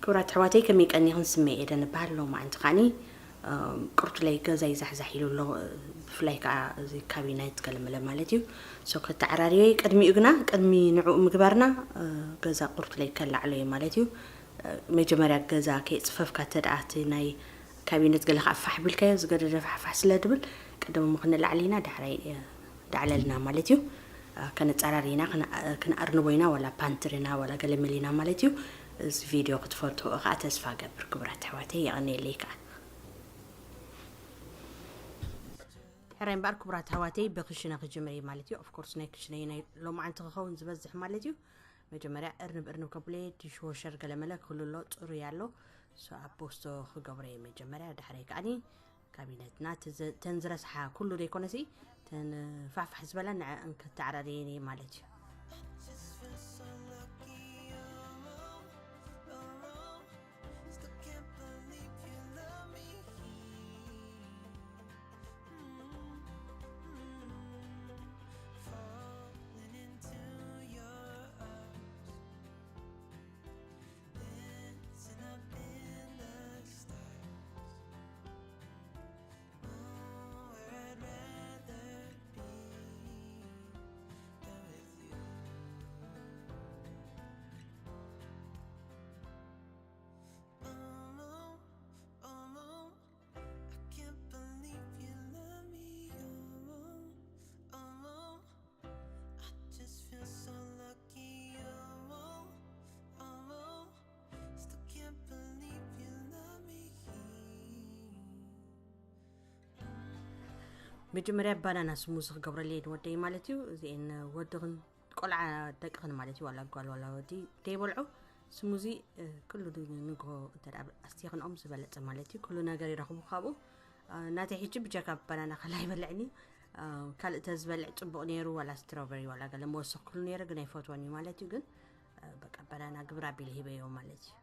ክቡራት ኣሕዋተይ፣ ከመይ ቀኒኽን? ስመይ ኤደን እበሃል። ሎማዓንቲ ከዓኒ፣ እም፣ ቅርቱለይ ገዛ ይዛሕዛሕ ኢሉ ኣሎ፣ ብፍላይ ከዓ እዚ ካቢነት ገለመለ ማለት እዩ። ሶ ከተዓራርዮ እየ። ቅድሚኡ ግና፣ ቅድሚ ንዕኡ ምግባርና፣ እ፣ ገዛ ቅርቱለይ ከላዕሎ እየ ማለት እዩ። እ፣ መጀመርያ ገዛ ከይፅፈፍካ፣ እንተ ደኣ እቲ ናይ ካቢነት ገለ ከዓ ፋሕ ቢልካዮ፣ ዝገደደ ፋሕፋሕ ስለ ድብል፣ ቅድም እሞ ክንላዕል ኢና፣ ዳሕራይ፣ እ፣ ዳዕለልና ማለት እዩ። እ፣ ከነጻራሪ ኢና፣ ክነ-፣ እ፣ ክንኣርንቦ ኢና፣ ዋላ ፓንትሪ ኢና፣ ዋላ ገለ መለ ኢና ማለት እዩ። እዚ ቪድዮ ክትፈልጥዎ ከዓ ተስፋ ገብር፣ ክቡራት ኣሕዋተይ፣ የቐንየለይ ከዓ። ሕራይ እምበኣር፣ ክቡራት ኣሕዋተይ፣ ብክሽነ ክጅምር እየ ማለት እዩ። ኦፍ ኮርስ፣ ናይ ክሽነይ ናይ ሎማዓንቲ ክኸውን ዝበዝሕ ማለት እዩ። መጀመርያ እርንብ እርንብ ከብሎ እየ፣ ዲሽዎሸር ገለመለ ክህሉ ኣሎ፣ ጽሩይ ኣሎ። ሶ ኣብ ቦስቶ ክገብሮ እየ መጀመርያ፣ ዳሕራይ ከዓኒ ካቢነትና፣ ተዘ-፣ ተን ዝረስሓ ኩሉ ዘይኮነሲ፣ ተን ፋሕፋሕ ዝበላ ንዐ እንከተዓራርየን እየ ማለት እዩ። መጀመርያ ባናና ስሙዚ ክገብረለይ ንወደይ ማለት እዩ። እዚአን ወድኽን ቆልዓ ደቅኽን ማለት እዩ፣ ዋላ ጓል ዋላ ወዲ ደይበልዑ ስሙዚ፣ እ፣ ኩሉ ንግሆ እንተ ደኣ ኣስቲኽንኦም ዝበለጸ ማለት እዩ። ኩሉ ነገር ይረኽቡ ካብኡ። እ፣ ናተይ ሕጂ ብጀካ ባናና ከላ ይበልዕን እዩ። እ፣ ካልእ ተዝበልዕ ጽቡቕ ነይሩ፣ ዋላ ስትሮበሪ ዋላ ገለ መወሰኽኩሉ ነይረ፣ ግን ኣይፈትዎን እዩ ማለት እዩ። ግን፣ እ፣ በቃ ባናና ግብር ኣቢለ ሂበዮ ማለት እዩ።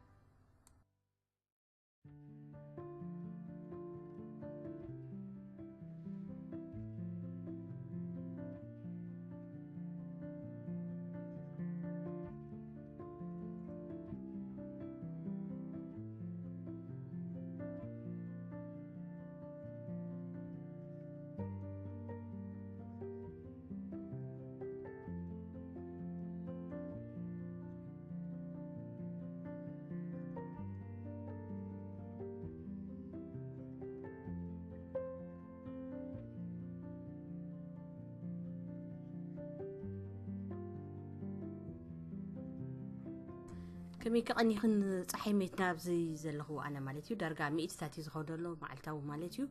ከመይ ከቐኒኽን ፀሓይ ሜትና ኣብዚ ዘለኹ ኣነ ማለት እዩ። ዳርጋ ሚእትታት እዩ ዝኸደሎ መዓልታዊ ማለት እዩ።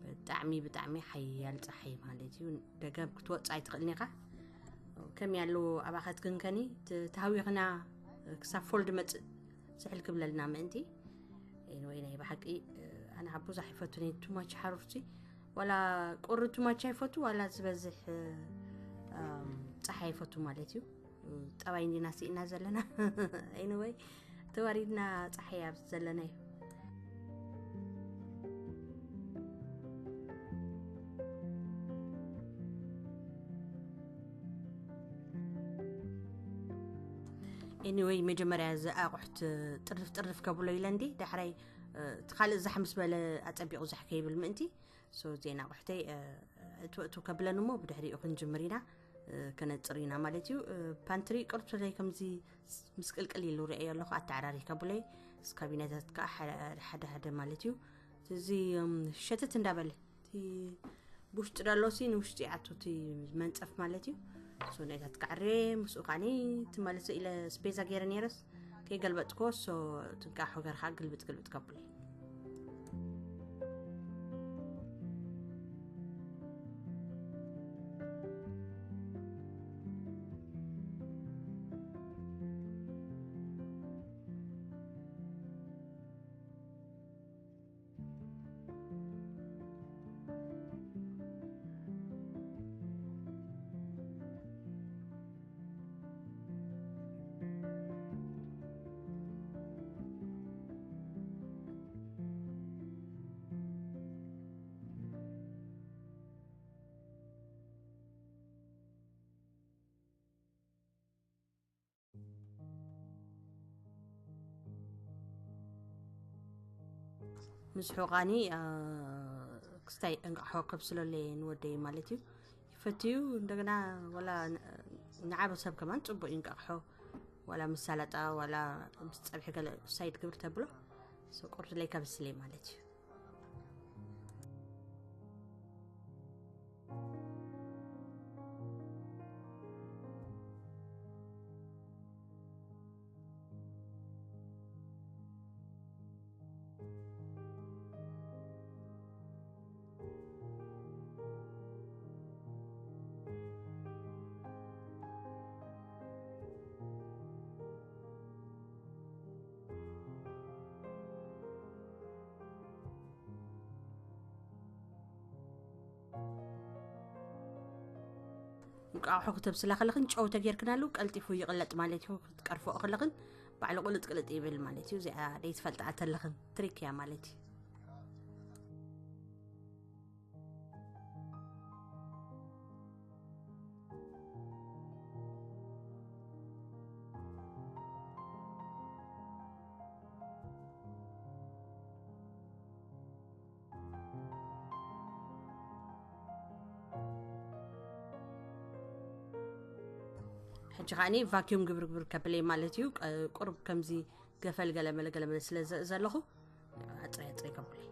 ብጣዕሚ፣ ብጣዕሚ ሓያል ፀሓይ ማለት እዩ። ደገብ ክትወፅእ ኣይትኽእልን ኢኻ። ከመይ ኣለዎ ኣባኻትክን ከኒ ት-፣ ተሃዊኽና ክሳብ ፎል ድመፅእ ስሕል ክብለልና ምእንቲ። ኤንወይ ናይ ብሓቂ ኣነ ካብ ብዙሕ ይፈቱ ነ ቱማች ሓሩርቲ ዋላ ቁሪ ቱማች ኣይፈቱ ዋላ ዝበዝሕ፣ ኣም፣ ፀሓይ ኣይፈቱ ማለት እዩ። ጠባይ እንዲና ስኢና ዘለና። ኤንወይ ተዋሪድና ፀሓይ ኣብ ዘለና እዩ። ኤኒወይ መጀመርያ እዚ ኣቑሑት ጥርፍ ጥርፍ ከብሎ ኢለ እንዲ ዳሕራይ፣ እ፣ እቲ ካልእ ዛሕ ምስ በለ ኣጸቢቑ ዛሕ ከይብል ምእንቲ። ሶ እዚአን ኣቑሑተይ፣ እ፣ እቱ እቱ ከብለን እሞ ብድሕሪኡ ክንጅምር ኢና፣ እ፣ ከነጽር ኢና ማለት እዩ። እ፣ ፓንትሪ ቅርብ ስለይ ከምዚ ምስቅልቅል ኢሉ ርእየ ኣለኹ ኣተዓራሪ ከብለይ ስካቢነታት ከዓ ሓደ ሓደ ማለት እዩ። እዚ፣ እም፣ ሸተት እንዳበለ እቲ ብውሽጢ ደሎ ሲ ንውሽጢ ኣቱ እቲ መንጸፍ ማለት እዩ። ሶ ናይታት ካዕሬ ምስኡ ካኒ ትመልሶ ኢለ ስፔዛ ገይረ ነይረስ ከይገልበጥኮ ሶ ትንካ ሆገር ከዓ ግልብጥ ግልብጥ ከብሎ። ምስ ሑቓኒ ክስታይ እንቃሖ ከብስለለየ ንወደይ ማለት እዩ። ይፈትዩ እንደገና ዋላ ንዓበ ሰብ ከማን ጽቡቅ ይንቃሖ። ዋላ ምስ ሳላጣ ዋላ ምስ ጸብሒ ገለ ሳይድ ግብር ተብሎ ቁርስ ለይ ከብስለይ ማለት እዩ። እንቃቑሑ ክተብስላ ከለኽን ጨው ተጌርክናሉ ቀልጢፉ ይቕለጥ ማለት እዩ። ክትቀርፎ ከለኽን ባዕሉ ቅልጥ ቅልጥ ይብል ማለት እዩ። እዚኣ ደይትፈልጣ ተለኽን ትሪክ እያ ማለት እዩ። ሕጂ ከዓኒ ቫኪዩም ግብር ግብር ከብለይ ማለት እዩ። ቁርብ ከምዚ ገፈል ገለመለ ገለመለ ስለ ዘለኹ ኣፅረይ ኣፅረይ ከብለይ።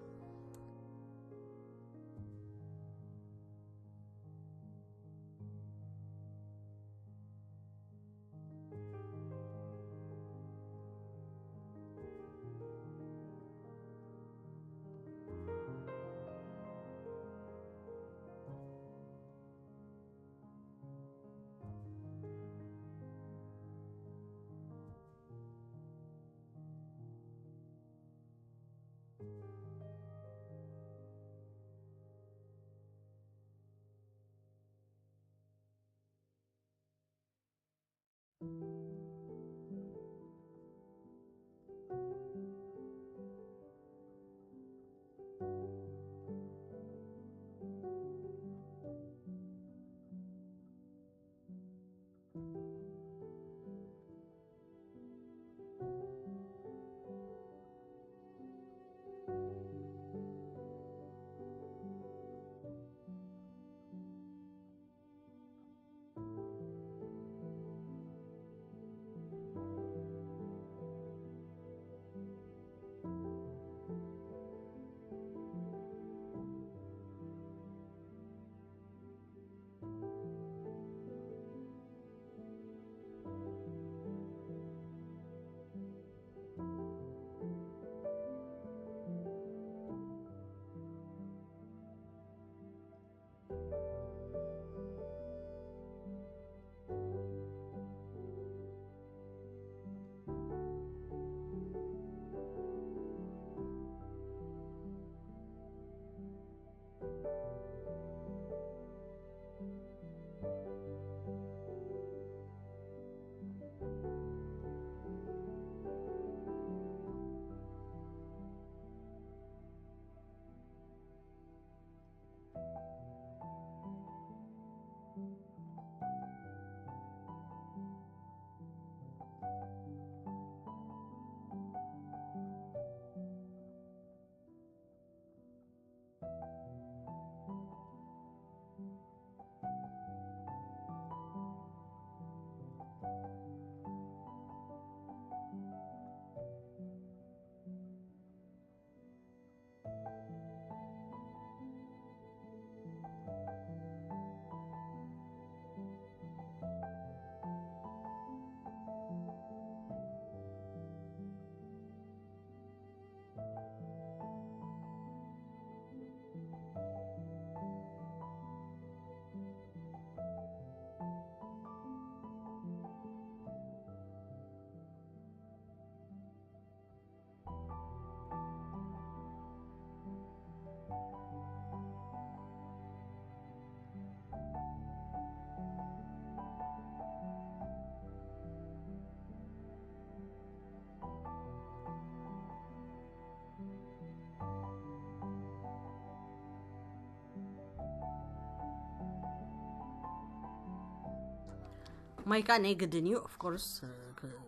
ማይ ከዓ ናይ ግድን እዩ። ኦፍኮርስ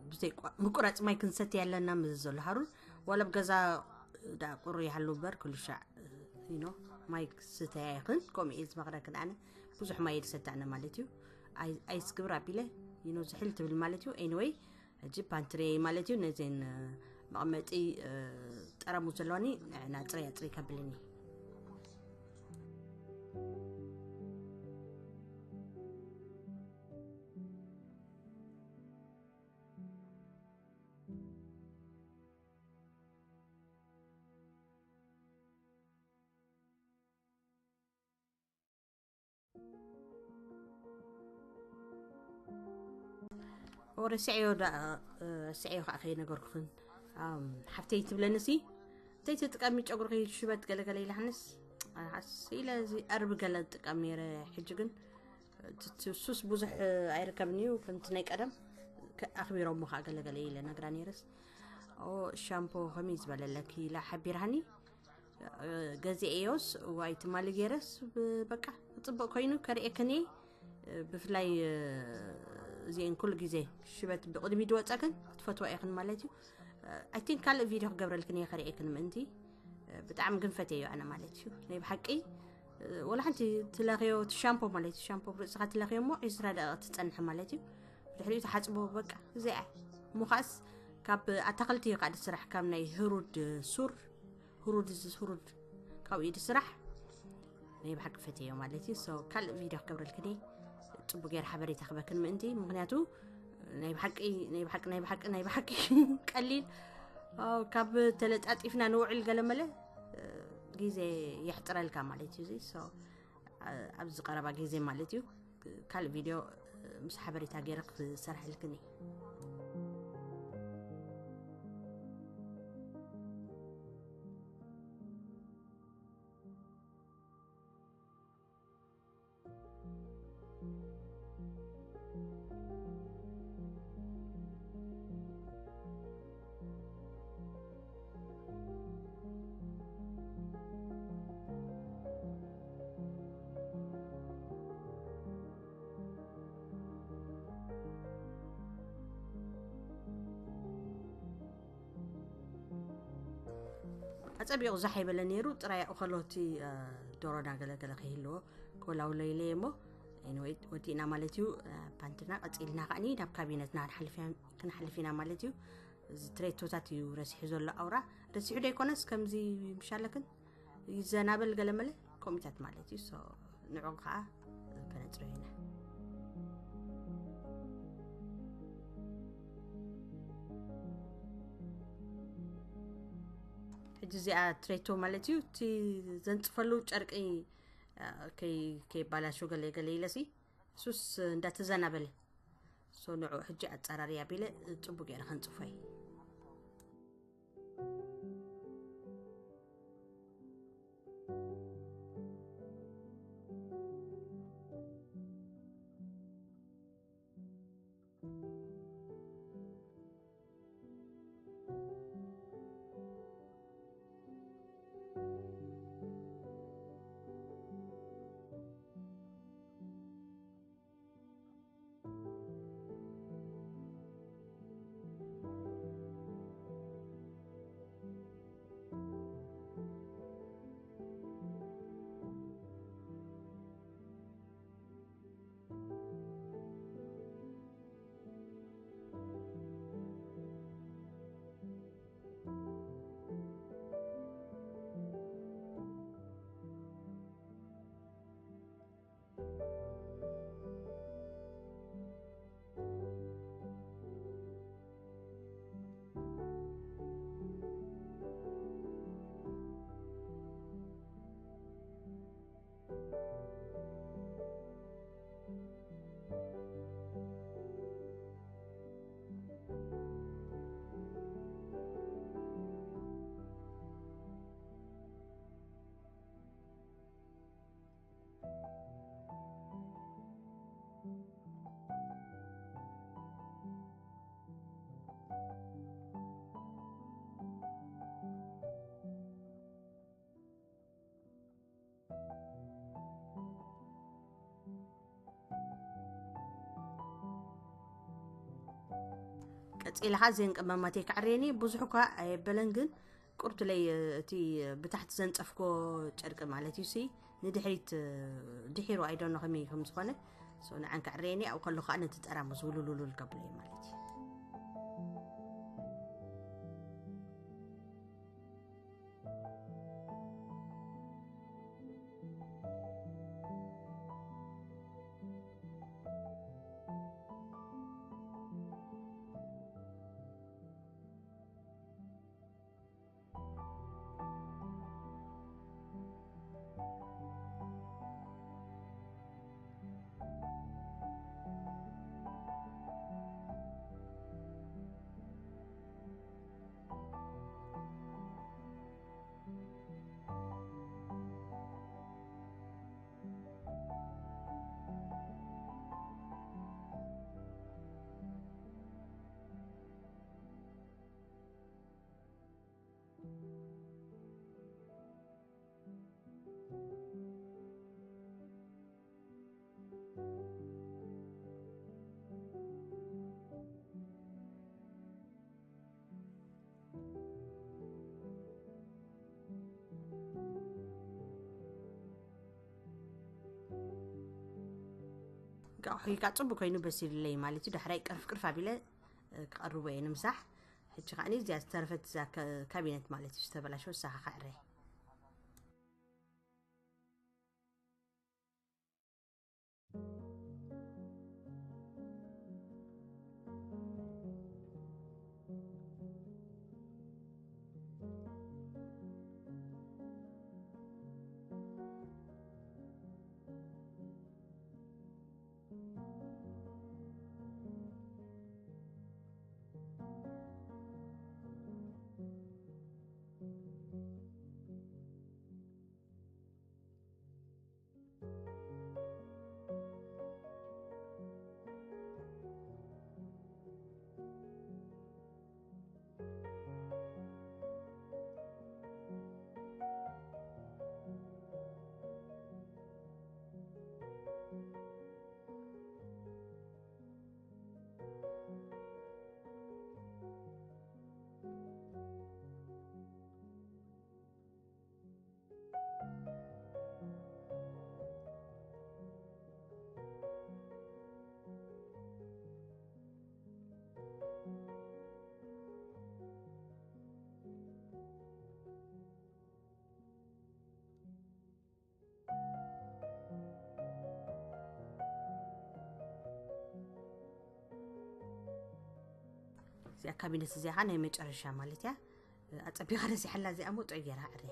ብዘይ ምቁራፅ ማይ ክንሰትይ ኣለና ምስ ዘሎ ሃሩን ዋላ ኣብ ገዛ ዳ ቁሪ ይሃሉ እምበር ኩሉ ሻዕ ኖ ማይ ክስተያ ይኽን። ከምኡ እየ ዝመኽረክን ኣነ። ብዙሕ ማይ እየ ዝሰቲ ኣነ ማለት እዩ። ኣይ- ኣይስግብር ኣቢለ ኖ ዝሕል ትብል ማለት እዩ። ኤኒወይ፣ ሕጂ ፓንትሪ ማለት እዩ። ነዘን መቐመጢ ጠረሙ ዘለዋኒ ንዕና ፅረይ ኣፅረይ ከብልኒ። ወረስዐዮ ዳ ረስዐዮ ከዓ ከይነገርኩኽን። ሓፍተይ ትብለኒ ሲ እንታይ ትጥቀሚ ጨጉርኺ ሽበት ገለገለ ኢላሓንስ? ኢለ እዚ ኣርቢ ገለ ዝጥቀም ነይረ። ሕጂ ግን ሱስ ብዙሕ ኣይርከብን እዩ ከምቲ ናይ ቀደም። ኣኽቢሮሞ ከዓ ገለገለ ኢለ ነግራ ነይረስ። ሻምፖ ከመይ ዝበለለኪ ኢላ ሓቢርሃኒ። ገዚኤዮስ ዋይ ትማሊ ገይረስ በቃ ክፅብቕ ኮይኑ ከርእየክን እየ። ብፍላይ እዚአን ኩሉ ግዜ ሽበት ብቕድሚ ድወፀክን ክትፈትዋ ኢኽን ማለት እዩ። ኣይ ቲንክ ካልእ ቪድዮ ክገብረልክን እየ ከርእየክን ምእንቲ። ብጣዕሚ ግን ፈትየዮ ኣነ ማለት እዩ። ናይ ብሓቂ ወላ ሓንቲ ትለኽዮ እቲ ሻምፖ ማለት እዩ። ሻምፖ ብርእስኻ ትለኽዮ እሞ ዒስራ ደቂቕ ትፀንሐ ማለት እዩ። ብድሕሪኡ ትሓፅቦ በቃ እዚኣ። እሞ ከዓስ ካብ ኣታኽልቲ እዩ ከዓ ስራሕ ካብ ናይ ህሩድ ሱር ህሩድ እዚ ህሩድ ካብኡ እዩ ስራሕ። ናይ ብሓቂ ፈትየዮ ማለት እዩ። ካልእ ቪድዮ ክገብረልክን እየ። ፅቡቅ ገይር ሓበሬታ ክበክን ምእንቲ ምክንያቱ ናይ ብሓቂ ናይ ብሓቂ ናይ ብሓቂ ናይ ብሓቂ ቀሊል ካብ ተለጣጢፍና ንውዕል ገለመለ ግዜ የሕጥረልካ ማለት እዩ። እዚ ኣብዚ ቀረባ ግዜ ማለት እዩ። ካልእ ቪድዮ ምስ ሓበሬታ ገይረ ክሰርሐልክን እየ። ኣፀቢቑ ዛሕ ይበለ ነይሩ። ጥራይ ኣእኸሎቲ ዶሮና ገለገለ ከይህልዎ ክወላውሎ ኢለ እየ እሞ ወዲእና ማለት እዩ። ፓንትና ቀፂልና ከዓኒ ናብ ካቢነትና ክንሓልፍ ኢና ማለት እዩ። እዚ ትሬቶታት እዩ ረሲሑ ዘሎ ኣውራ። ረሲሑ ዶ ኣይኮነስ ከምዚ ምሻለክን ይዘናበል ገለመለ ኮሚታት ማለት እዩ። ንዑ ከዓ ከነፅሮ ኢና። ሕጂ እዚኣ ትሬቶ ማለት እዩ። እቲ ዘንፅፈሉ ጨርቂ ከይባላሹ ገለ ገለ ኢለሲ ሱስ እንዳተዘናበለ ንዑ ሕጂ ኣፃራሪ ኣቢለ ፅቡቅ ገይረ ከንፅፎይ። ቀፂልኻ እዘን ቀመማተይ ክዕርየኒ ብዙሕ እኳ ኣየበለን ግን ቁርትለይ እቲ ብታሕቲ ዘንጸፍኮ ጨርቂ ማለት እዩ ሲ ንድሕሪት ድሒሩ ኣይዶኖ ከመይ ከም ዝኾነ ንዓን ክዕረየኒ ኣብኡ ከሎ ከዓ ነቲ ጠራሙስ ውሉሉሉል ከብሎ እዩ ማለት እዩ። ቃ ጽቡቅ ኮይኑ በሲልለይ ማለት እዩ። ዳሕራይ ቅርፍ ቅርፍ ኣቢለ ክቐርቦ እየ ንምሳሕ። ሕጂ ከዓኒ እዚኣ ዝተረፈት እዛ ካቢነት ማለት እዩ ዝተበላሸው እሳ ከዕረ። እዚኣ ካቢነት እዚኣ ናይ መጨረሻ ማለት እያ። ኣጸቢኻ ረሲሓላ እዚኣ ሞ ጥዑይ ገይራ ዕረ።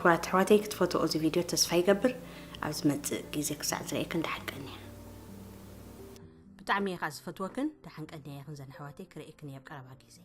ክቡራት ኣሕዋተይ፣ ክትፈትዎ እዚ ቪድዮ ተስፋ ይገብር። ኣብ ዝመጽእ ግዜ ክሳዕ ዝርእየክን ደሓን ቀንየ። ብጣዕሚ እየ ከዓ ዝፈትወክን፣ ደሓን ቀንየ እየክን ዘን ኣሕዋተይ፣ ክርእየክን እየ ኣብ ቀረባ ግዜ።